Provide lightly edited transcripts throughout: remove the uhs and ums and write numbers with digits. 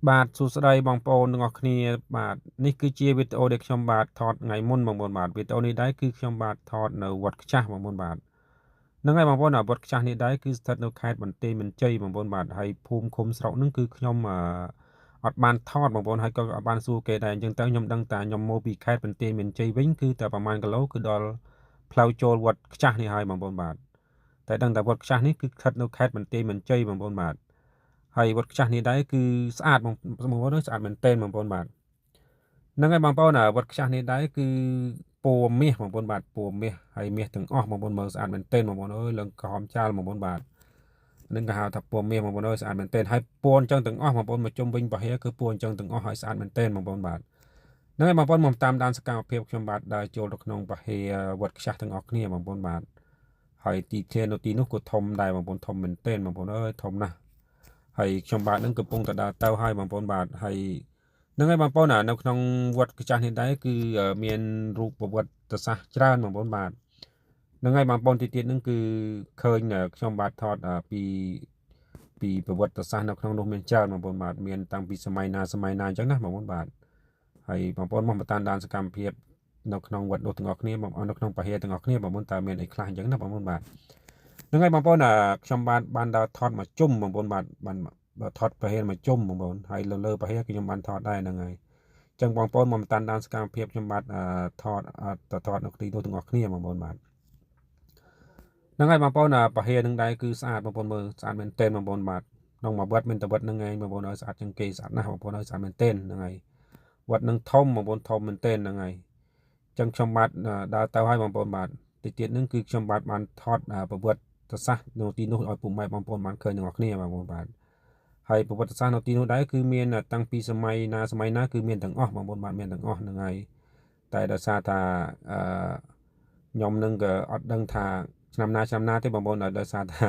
បាទសួស្តីបងប្អូនទាំងអស់គ្នាបាទនេះគឺជាវីដេអូដែលខ្ញុំបាទថតថ្ងៃមុនបងប្អូនបាទវីដេអូនេះដែរគឺខ្ញុំបាទថតនៅវត្តខ្ចាស់បងប្អូនបាទហ្នឹងហើយបងប្អូនវត្តខ្ចាស់នេះដែរគឺស្ថិតនៅខេត្តបន្ទាយមានជ័យបងប្អូនបាទហើយភូមិឃុំស្រុកហ្នឹងគឺខ្ញុំអត់បានថតបងប្អូនហើយក៏អត់បានសួរគេដែរអញ្ចឹងទៅខ្ញុំដឹងតែខ្ញុំមកពីខេត្តបន្ទាយមានជ័យវិញគឺតែប្រហែលគីឡូគឺដល់ផ្លូវចូលវត្តខ្ចាស់នេះហើយបងប្អូនបាទតែដឹងតែវត្តខ្ចាស់នេះគឺស្ថិតនៅខេត្តបន្ទាយមានជ័យបងប្អូនបាទហើយវត្តខ្ចាស់នេះដែរគឺស្អាតបងប្អូនស្អាតមែនទែនបងប្អូនបាទហ្នឹងហើយបងប្អូនវត្តខ្ចាស់នេះដែរគឺពណ៌មាសបងប្អូនបាទពណ៌មាសហើយមាសទាំងអស់បងប្អូនមើលស្អាតមែនទែនបងប្អូនអើយឡើងក្រហមចាលបងប្អូនបាទនឹងគេហៅថាពណ៌មាសបងប្អូនអើយស្អាតមែនទែនហើយពណ៌អញ្ចឹងទាំងអស់បងប្អូនមកជុំវិញពហិគឺពណ៌អញ្ចឹងទាំងអស់ហើយស្អាតមែនទែនបងប្អូនបាទហ្នឹងហើយបងប្អូនមកតាមដានសកម្មភាពខ្ញុំបាទដើរចូលទៅក្នុងពហិវត្តខ្ចាស់ទាំងអស់គ្នាបងប្អូនបាទហើយទីធាននៅទីនោះក៏ធំដែរបងប្អូនធំមែនទែនបងប្អូនអើយធំណាស់ហើយខ្ញុំបាទនឹងកំពុងតែដើរទៅហើយបងប្អូនបាទហើយហ្នឹងហើយបងប្អូននៅក្នុងវត្តខ្ចាស់នេះដែរគឺមានរូបប្រវត្តិសាស្ត្រច្រើនបងប្អូនបាទហ្នឹងហើយបងប្អូនទីទៀតហ្នឹងគឺឃើញខ្ញុំបាទថតពីប្រវត្តិសាស្ត្រនៅក្នុងនោះមានច្រើនបងប្អូនបាទមានតាំងពីសម័យណាសម័យណាអញ្ចឹងណាបងប្អូនបាទហើយបងប្អូនមកតាមដានសកម្មភាពនៅក្នុងវត្តនោះទាំងអស់គ្នាបងប្អូននៅក្នុងពហិទាំងអស់គ្នាបងប្អូនតើមានអីខ្លះអញ្ចឹងណាបងប្អូនបាទហ្នឹងហើយបងប្អូនខ្ញុំបាទបានដើរថតមកជុំបងប្អូនបាទបានថតពហិមកជុំបងប្អូនហើយលើពហិខ្ញុំបានថតដែរហ្នឹងហើយអញ្ចឹងបងប្អូនមកតាមដានសកម្មភាពខ្ញុំបាទថតថតនៅទីនោះទាំងអស់គ្នាបងប្អូនបាទហ្នឹងហើយបងប្អូនពហិនឹងដែរគឺស្អាតបងប្អូនមើលស្អាតមែនទែនបងប្អូនបាទក្នុងមួយវត្តមានតែវត្តហ្នឹងឯងបងប្អូនឲ្យស្អាតជាងគេស្អាតណាស់បងប្អូនឲ្យស្អាតមែនទែនហ្នឹងហើយវត្តនឹងធំបងប្អូនធំមែនទែនហ្នឹងហើយអញ្ចឹងខ្ញុំបាទដើរទៅហើយបងប្អូនបាទតិចទៀតហ្នឹងគឺខ្ញុំបាទបានថតប្រវត្តិសាស្ត្រនៅទីនោះឲ្យពុកម៉ែបងប្អូនបានឃើញទាំងអស់គ្នាបងប្អូនបាទហើយប្រវត្តិសាស្ត្រនៅទីនោះដែរគឺមានតាំងពីសម័យណាសម័យណាគឺមានទាំងអស់បងប្អូនបាទមានទាំងអស់ហ្នឹងហើយតែដោយសារថាអឺខ្ញុំនឹងក៏អត់ដឹងថាឆ្នាំណាឆ្នាំណាទេបងប្អូនដោយសារថា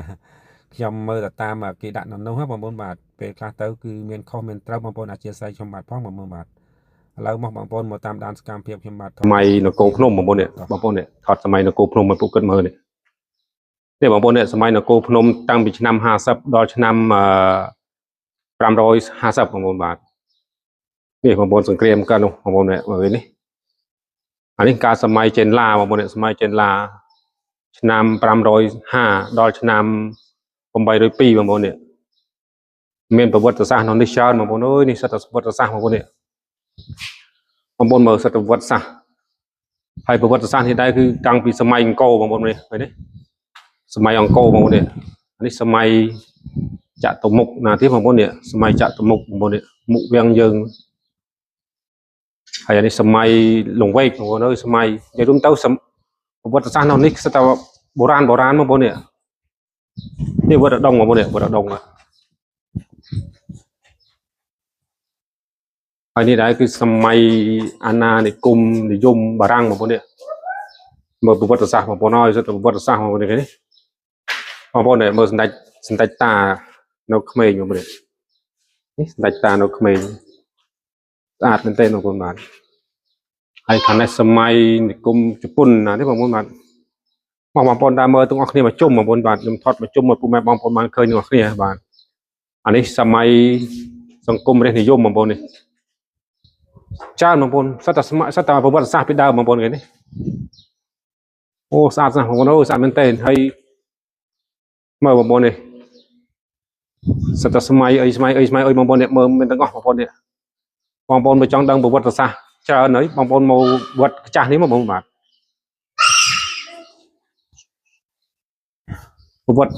ខ្ញុំមើលតែតាមគេដាក់នៅនោះហ៎បងប្អូនបាទពេលខ្លះទៅគឺមានខុសមានត្រូវបងប្អូនអធិស្ឋានខ្ញុំបាទផងបងប្អូនបាទឥឡូវមកបងប្អូនមកតាមដានសកម្មភាពខ្ញុំបាទ សម័យនគរភ្នំបងប្អូននេះបងប្អូននេះថតសម័យនគរភ្នំឲ្យពួកគាត់មើលនេះនេះបងប្អូននេះសម័យនគរភ្នំតាំងពីឆ្នាំ50ដល់ឆ្នាំ550បងប្អូនបាទនេះបងប្អូនសង្គ្រាមកាលនោះបងប្អូននេះមើលនេះអានេះកាលសម័យចេនឡាបងប្អូននេះសម័យចេនឡាឆ្នាំ550ដល់ឆ្នាំ802បងប្អូននេះមានប្រវត្តិសាស្ត្រនៅនេះច្រើនបងប្អូនអើយនេះសិតតែប្រវត្តិសាស្ត្របងប្អូននេះបងប្អូនមើលសិតតែប្រវត្តិសាស្ត្រហើយប្រវត្តិសាស្ត្រនេះដែរគឺតាំងពីសម័យអង្គរបងប្អូននេះឃើញទេសម័យអង្គរបងប្អូននេះនេះសម័យចតុមុខណាទៀតបងប្អូននេះសម័យចតុមុខបងប្អូននេះមុខវាំងយើងហើយនេះសម័យលង្វែកបងប្អូនអើយសម័យនិយាយរួមទៅប្រវត្តិសាស្ត្រនៅនេះសិតតែបុរាណបុរាណបងប្អូននេះនេះវត្តដងបងប្អូននេះវត្តដងហើយនេះដែរគឺសម័យអាណានិគមនិយមបារាំងបងប្អូននេះមើលប្រវត្តិសាស្ត្របងប្អូនអើយសិតតែប្រវត្តិសាស្ត្របងប្អូននេះបងប្អូននេះមើលសម្ដេចសម្ដេចតានៅក្មេងបងប្អូននេះនេះសម្ដេចតានៅក្មេងស្អាតមែនទែនបងប្អូនបាទហើយខាងនេះសម័យនិគមជប៉ុនណានេះបងប្អូនបាទបងប្អូនតាមមើលទាំងអស់គ្នាមកជុំបងប្អូនបាទខ្ញុំថតមកជុំឲ្យពុកម៉ែបងប្អូនបានឃើញទាំងអស់គ្នាបាទអានេះសម័យសង្គមរាស្ត្រនិយមបងប្អូននេះច្រើនបងប្អូនសិតតែស្មសិតតែប្រវត្តិសាស្ត្រពីដើមបងប្អូនគេនេះអូស្អាតណាស់បងប្អូនអូស្អាតមែនទែនហើយមើលបងប្អូននេះសិតតែសម័យអីសម័យអីសម័យអីបងប្អូននេះមើលមានទាំងអស់បងប្អូននេះបងប្អូនបើចង់ដឹងប្រវត្តិសាស្ត្រច្រើនហើយបងប្អូនមកវត្តខ្ចាស់នេះមកបងប្អូនបាទប្រវត្តិ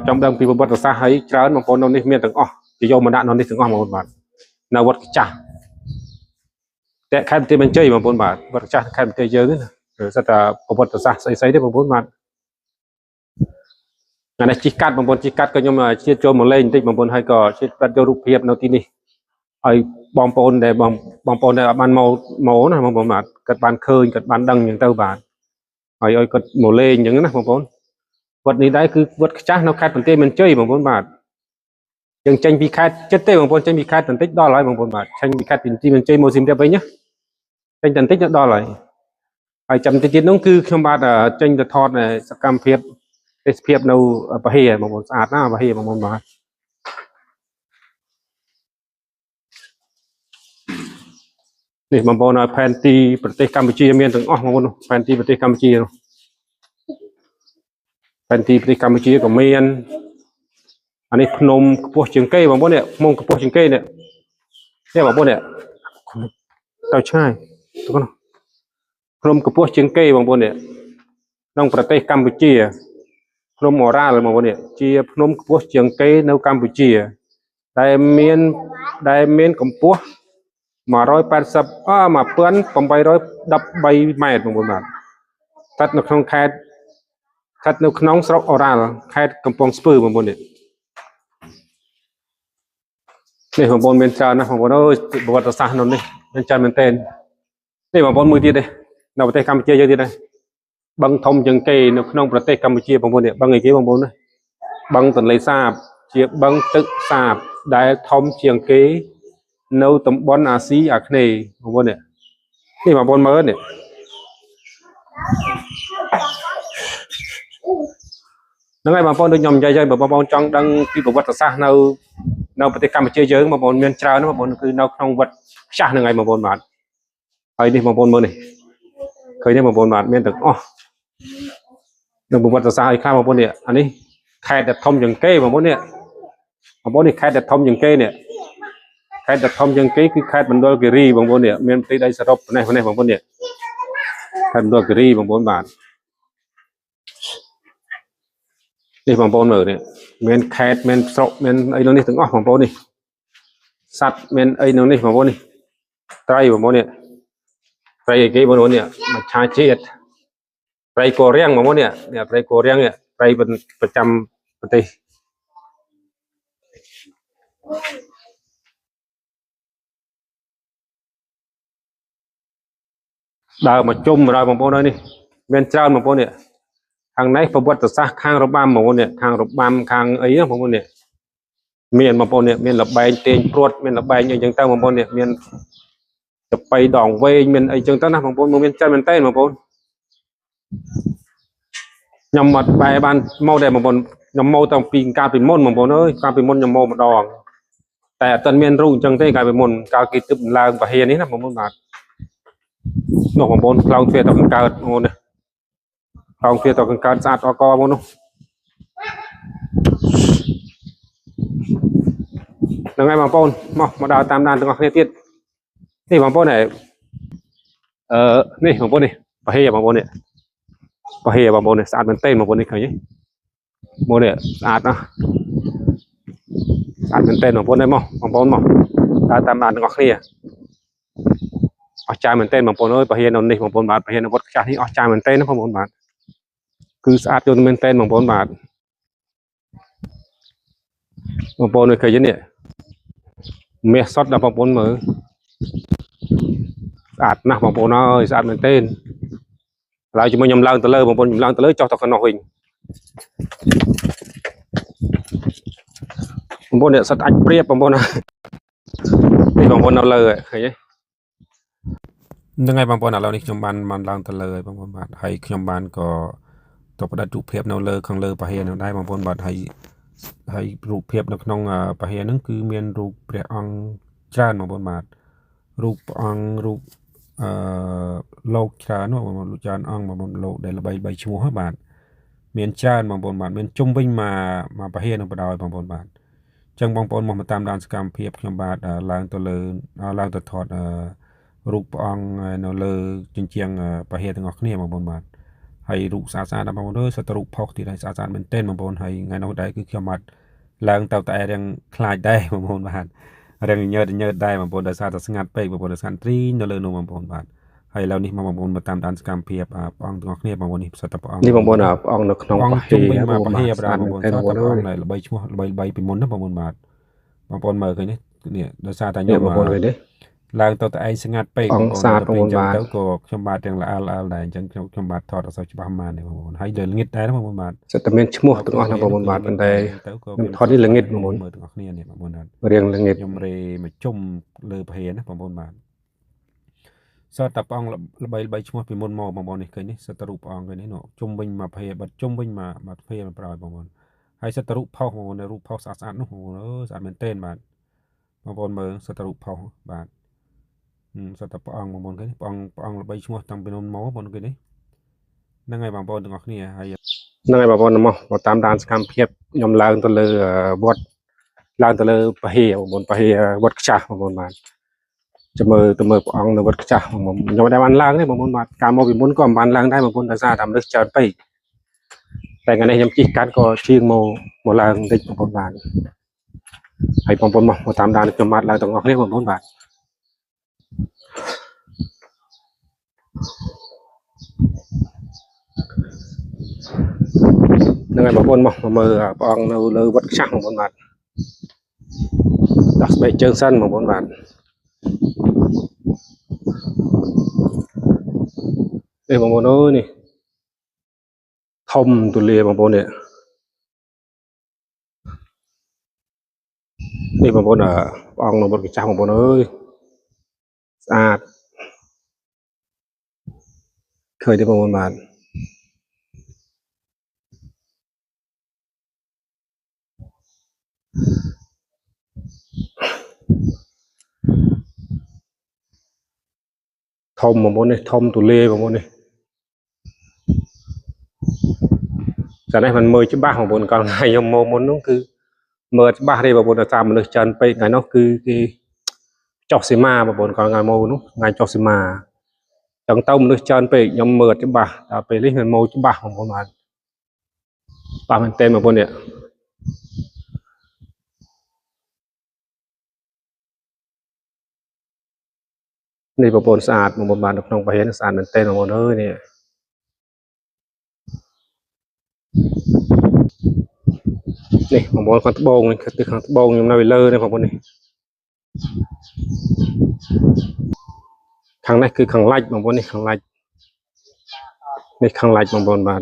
ចង់ដឹងពីប្រវត្តិសាស្ត្រហើយច្រើនបងប្អូននៅនេះមានទាំងអស់គេយកមកដាក់នៅនេះទាំងអស់បងប្អូនបាទនៅវត្តខ្ចាស់តែខេត្តបន្ទាយមានជ័យបងប្អូនបាទវត្តខ្ចាស់ខេត្តបន្ទាយយើងណាសិតតែប្រវត្តិសាស្ត្រស្អីស្អីទេបងប្អូនបាទថ្ងៃនេះជិះកាត់បងប្អូនជិះកាត់ក៏ខ្ញុំជាតិចូលមកលេងបន្តិចបងប្អូនហើយក៏ជាតិផ្ដិតយករូបភាពនៅទីនេះឲ្យបងប្អូនដែលបងប្អូនដែលអត់បានមកណាបងប្អូនបាទគាត់បានឃើញគាត់បានដឹងអញ្ចឹងទៅបាទហើយឲ្យគាត់មកលេងអញ្ចឹងណាបងប្អូនវត្តនេះដែរគឺវត្តខ្ចាស់នៅខេត្តបន្ទាយមានជ័យបងប្អូនបាទយើងចេញពីខេត្តចិត្តទេបងប្អូនចេញពីខេត្តបន្តិចដល់ហើយបងប្អូនបាទចេញពីខេត្តបន្ទាយមានជ័យមកសៀមរាបវិញណាចេញបន្តិចទៅដល់ហើយហើយចាំតិចទៀតនោះគឺខ្ញុំបាទចេញទៅថតសកម្មភាពទេសភាពនៅពហិបងប្អូនស្អាតណាស់ពហិបងប្អូនបាទ នេះបងប្អូនឲ្យផែនទីប្រទេសកម្ពុជាមានទាំងអស់បងប្អូនផែនទីប្រទេសកម្ពុជានោះផែនទីប្រទេសកម្ពុជាក៏មានអានេះភ្នំខ្ពស់ជាងគេបងប្អូននេះភ្នំខ្ពស់ជាងគេនេះនេះបងប្អូននេះទៅឆ្ងាយទៅនោះភ្នំខ្ពស់ជាងគេបងប្អូននេះក្នុងប្រទេសកម្ពុជាភ្នំអូរ៉ាល់បងប្អូននេះជាភ្នំខ្ពស់ជាងគេនៅកម្ពុជាដែលមានកម្ពស់180 1813ម៉ែត្របងប្អូនបាទស្ថិតនៅក្នុងខេត្តស្ថិតនៅក្នុងស្រុកអូរ៉ាល់ខេត្តកំពង់ស្ពឺបងប្អូននេះនេះបងប្អូនមានច្រើនណាស់បងប្អូនអើយប្រវត្តិសាស្ត្រនៅនេះមានច្រើនមែនទែននេះបងប្អូនមួយទៀតទេនៅប្រទេសកម្ពុជាយើងទៀតដែរបឹងធំជាងគេនៅក្នុងប្រទេសកម្ពុជាបងប្អូននេះបឹងអីគេបងប្អូនណាបឹងទន្លេសាបជាបឹងទឹកសាបដែលធំជាងគេនៅតំបន់អាស៊ីអាគ្នេយ៍បងប្អូននេះនេះបងប្អូនមើលនេះហ្នឹងហើយបងប្អូនដូចខ្ញុំនិយាយហើយបើបងប្អូនចង់ដឹងពីប្រវត្តិសាស្ត្រនៅប្រទេសកម្ពុជាយើងបងប្អូនមានច្រើនណាស់បងប្អូនគឺនៅក្នុងវត្តខ្ចាស់ហ្នឹងហើយបងប្អូនបាទហើយនេះបងប្អូនមើលនេះឃើញទេបងប្អូនបាទមានទាំងអស់នៅប្រវត្តិសាស្ត្រឲ្យខ្លះបងប្អូននេះអានេះខេត្តដែលធំជាងគេបងប្អូននេះបងប្អូននេះខេត្តដែលធំជាងគេនេះខេត្តដែលធំជាងគេគឺខេត្តមណ្ឌលគិរីបងប្អូននេះមានផ្ទៃដីសរុបនេះនេះបងប្អូននេះខេត្តមណ្ឌលគិរីបងប្អូនបាទនេះបងប្អូនមើលនេះមានខេត្តមានស្រុកមានអីនៅនេះទាំងអស់បងប្អូននេះសត្វមានអីនៅនេះបងប្អូននេះត្រីបងប្អូននេះត្រីអីគេបងប្អូននេះមច្ឆាជាតិត្រីកូរៀងបងប្អូននេះនេះត្រីកូរៀងនេះត្រីប្រចាំប្រទេសដើរមកជុំដល់បងប្អូនហើយនេះមានច្រើនបងប្អូននេះខាងនេះប្រវត្តិសាស្ត្រខាងរបាំបងប្អូននេះខាងរបាំខាងអីបងប្អូននេះមានបងប្អូននេះមានលបែងទាញព្រួតមានលបែងអីចឹងទៅបងប្អូននេះមានចបៃដងវែងមានអីចឹងទៅណាបងប្អូនមានច្រើនមែនតើបងប្អូនខ្ញុំអត់បែរបានមកដែរបងប្អូនខ្ញុំមកតាំងពីកាលពីមុនបងប្អូនអើយកាលពីមុនខ្ញុំមកម្ដងតែអត់ទាន់មានរូបអញ្ចឹងទេកាលពីមុនកាលគេទើបឡើងពហិនេះណាបងប្អូនបាទនោះបងប្អូនខ្លោងទ្វារតកង្កើតបងប្អូននេះខ្លោងទ្វារតកង្កើតស្អាតអកបងប្អូននោះហ្នឹងហើយបងប្អូនមកដើរតាមដានទាំងអស់គ្នាទៀតនេះបងប្អូននេះបងប្អូននេះពហិបងប្អូននេះពហិបងប្អូននេះស្អាតមែនទែនបងប្អូននេះឃើញទេមកនេះស្អាតណាស់ស្អាតមែនទែនបងប្អូននេះមកបងប្អូនមកដើរតាមដានទាំងអស់គ្នាអស្ចារ្យមែនទែនបងប្អូនអើយពហិនៅនេះបងប្អូនបាទពហិនៅវត្តខ្ចាស់នេះអស្ចារ្យមែនទែនណាបងប្អូនបាទគឺស្អាតយល់មែនទែនបងប្អូនបាទបងប្អូនឃើញទេនេះមាសសុទ្ធដល់បងប្អូនមើលស្អាតណាស់បងប្អូនអើយស្អាតមែនទែនឥឡូវជាមួយខ្ញុំឡើងទៅលើបងប្អូនខ្ញុំឡើងទៅលើចុះទៅកណ្ដោះវិញបងប្អូននេះសិតអាចព្រៀបបងប្អូនណានេះបងប្អូននៅលើឃើញទេ ហ្នឹងហើយបងប្អូនឥឡូវនេះខ្ញុំបានឡើងទៅលើហើយបងប្អូនបាទហើយខ្ញុំបានក៏ទៅផ្ដិតរូបភាពនៅលើខាងលើពហិនោះដែរបងប្អូនបាទហើយរូបភាពនៅក្នុងពហិហ្នឹងគឺមានរូបព្រះអង្គច្រើនបងប្អូនបាទរូបព្រះអង្គរូបអឺលោកច្រើនបងប្អូនលោកច្រើនអង្គបងប្អូនលោកដែលល្បីៗឈ្មោះបាទមានច្រើនបងប្អូនបាទមានជុំវិញមកពហិនោះបដ ாய் បងប្អូនបាទអញ្ចឹងបងប្អូនមកតាមដានសកម្មភាពខ្ញុំបាទឡើងទៅលើឡើងទៅថតរូបព្រះអង្គនៅលើជញ្ជាំងពហិទាំងអស់គ្នាបងប្អូនបាទហើយរូបស្អាតៗដល់បងប្អូនអើយសិតរូបផុសទៀតហើយស្អាតៗមែនទែនបងប្អូនហើយថ្ងៃនោះដែរគឺខ្ញុំបាទឡើងទៅតែរៀងខ្លាចដែរបងប្អូនបាទរៀងញើតដែរបងប្អូនដោយសារតែស្ងាត់ពេកបងប្អូនដោយសារទ្រីងនៅលើនោះបងប្អូនបាទហើយឥឡូវនេះមកបងប្អូនមកតាមដានសកម្មភាពព្រះអង្គទាំងអស់គ្នាបងប្អូននេះសិតតែព្រះអង្គ នេះបងប្អូនព្រះអង្គនៅក្នុង ព ហិ ជុំវិញមក បង ពហិ ប្អូន បាទបងប្អូន ស្អាត សិតតែ មែនទែនបងប្អូន ព្រះអង្គដែលល្បីឈ្មោះល្បីៗពីមុនណាបងប្អូនបាទបងប្អូនមើលឃើញនេះនេះដោយសារតែ នេះ ខ្ញុំ បងប្អូនឃើញទេ ឡើងទៅតែឯងស្ងាត់ពេក អង្គ បងប្អូន ស្អាត ដល់ពេលអញ្ចឹង បងប្អូនបាទ ទៅក៏ខ្ញុំបាទទាំងល្អល្អដែរអញ្ចឹងខ្ញុំបាទថតអត់សូវច្បាស់ប៉ុន្មានទេបងប្អូនហើយលើល្ងិតដែរបងប្អូនបាទ សិតតែមានឈ្មោះទាំងអស់ណាបងប្អូនបាទប៉ុន្តែ ទៅក៏ ខ្ញុំថតនេះល្ងិតបងប្អូន មើលទាំងអស់គ្នានេះបងប្អូនបាទ រៀងល្ងិត ខ្ញុំរេមកជុំលើពហិណាបងប្អូនបាទសតតែព្រះអង្គល្បីៗឈ្មោះពីមុនមកបងប្អូននេះឃើញនេះសតរូបព្រះអង្គឃើញនេះនោះជុំវិញមកពហិបាត់ជុំវិញមកបាត់ពហិមកប្រោយបងប្អូនហើយសតរូបផុសបងប្អូនរូបផុសស្អាតៗនោះបងប្អូនអើយស្អាតមែនទែនបាទបងប្អូនមើលសតរូបផុសបាទ សុទ្ធតែព្រះអង្គបងប្អូនឃើញព្រះអង្គព្រះអង្គល្បីឈ្មោះតាំងពីមុនមកបងប្អូនឃើញនេះហ្នឹងហើយបងប្អូនទាំងអស់គ្នាហើយ ហ្នឹងហើយបងប្អូនមកមកតាមដានសកម្មភាពខ្ញុំឡើងទៅលើវត្តឡើងទៅលើពហិបងប្អូនពហិវត្តខ្ចាស់បងប្អូនបាទចាំមើលទៅមើលព្រះអង្គនៅវត្តខ្ចាស់បងប្អូនខ្ញុំមិនដែលបានឡើងទេបងប្អូនបាទកាលមកពីមុនក៏មិនបានឡើងដែរបងប្អូនដោយសារតែមនុស្សច្រើនពេកតែថ្ងៃនេះខ្ញុំជិះកាត់ក៏ជៀងមកមកឡើងបន្តិចបងប្អូនបាទហើយបងប្អូនមកមកតាមដានខ្ញុំបាទឡើងទាំងអស់គ្នាបងប្អូនបាទ ហ្នឹងហើយបងប្អូនមកមកមើលព្រះអង្គនៅលើវត្តខ្ចាស់បងប្អូនបាទដោះស្បែកជើងសិនបងប្អូនបាទនេះបងប្អូនអើយនេះធំទូលាបងប្អូននេះនេះបងប្អូនព្រះអង្គនៅវត្តខ្ចាស់បងប្អូនអើយស្អាតឃើញទេបងប្អូនបាទធំបងប្អូននេះធំទូលាយបងប្អូននេះចានេះมันមើលច្បាស់បងប្អូនកាលថ្ងៃខ្ញុំមកមុននោះគឺមើលច្បាស់ទេបងប្អូនដោយសារមនុស្សច្រើនពេកថ្ងៃនោះគឺគេចុះសីមាបងប្អូនកាលថ្ងៃមកនោះថ្ងៃចុះសីមាចឹងទៅមនុស្សច្រើនពេកខ្ញុំមើលច្បាស់ដល់ពេលនេះมันមកច្បាស់បងប្អូនបាទច្បាស់មែនទែនបងប្អូននេះនេះបងប្អូនស្អាតបងប្អូនបាទនៅក្នុងប្រហែលស្អាតមែនទែនបងប្អូនអើយនេះនេះបងប្អូនខាងត្បូងនេះគឺខាងត្បូងខ្ញុំនៅលើនេះបងប្អូននេះខាងនេះគឺខាងឡាច់បងប្អូននេះខាងឡាច់នេះខាងឡាច់បងប្អូនបាទ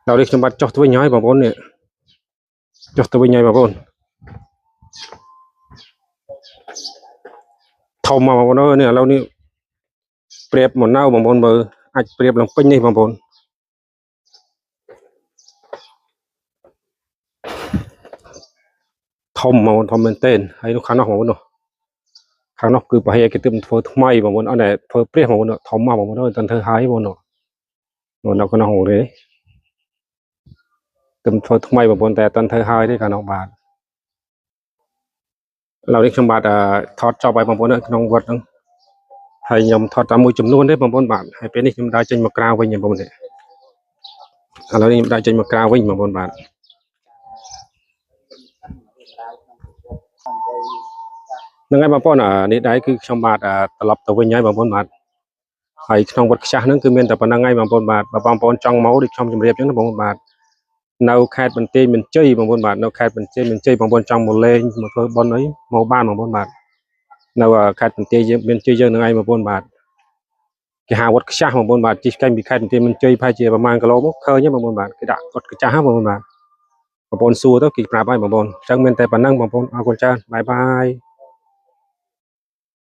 ដល់នេះខ្ញុំបាទចុះទៅវិញហើយបងប្អូននេះចុះទៅវិញហើយបងប្អូនធំមកបងប្អូនអើយនេះឥឡូវនេះប្រៀបមកនៅបងប្អូនមើលអាចប្រៀបឡើងពេញនេះបងប្អូនធំបងប្អូនធំមែនទែនហើយនោះខាងនោះបងប្អូននោះខាងនោះគឺប្រហែលគេទើបធ្វើថ្មីបងប្អូនអត់តែធ្វើព្រះបងប្អូនធំមកបងប្អូនអើយតែធ្វើហើយបងប្អូននោះនៅក្នុងនេះទើបធ្វើថ្មីបងប្អូនតែអត់ធ្វើហើយទេខាងនោះបាទឥឡូវនេះខ្ញុំបាទថតចប់ហើយបងប្អូនក្នុងវត្តហ្នឹងហើយខ្ញុំថតតាមមួយចំនួនទេបងប្អូនបាទហើយពេលនេះខ្ញុំដើរចេញមកក្រៅវិញបងប្អូននេះឥឡូវនេះខ្ញុំដើរចេញមកក្រៅវិញបងប្អូនបាទហ្នឹងហើយបងប្អូននេះដែរគឺខ្ញុំបាទត្រឡប់ទៅវិញហើយបងប្អូនបាទហើយក្នុងវត្តខ្ចាស់ហ្នឹងគឺមានតែប៉ុណ្្នឹងហើយបងប្អូនបាទបើបងប្អូនចង់មកដូចខ្ញុំជម្រាបអញ្ចឹងណាបងប្អូនបាទនៅខេត្តបន្ទាយមានជ័យបងប្អូនបាទនៅខេត្តបន្ទាយមានជ័យបងប្អូនចង់មកលេងមកធ្វើបុណ្យអីមកបានបងប្អូនបាទនៅខេត្តបន្ទាយមានជ័យយើងហ្នឹងឯងបងប្អូនបាទគេហៅវត្តខ្ចាស់បងប្អូនបាទជិះកែងពីខេត្តបន្ទាយមានជ័យប្រហែលជាប្រហែលគីឡូមកឃើញបងប្អូនបាទគេដាក់វត្តខ្ចាស់បងប្អូនបាទបងប្អូនសួរទៅគេប្រាប់ហើយបងប្អូនអញ្ចឹងមានតែប៉ុណ្្នឹងបងប្អូនអរគុណច្រើនបាយបាយ។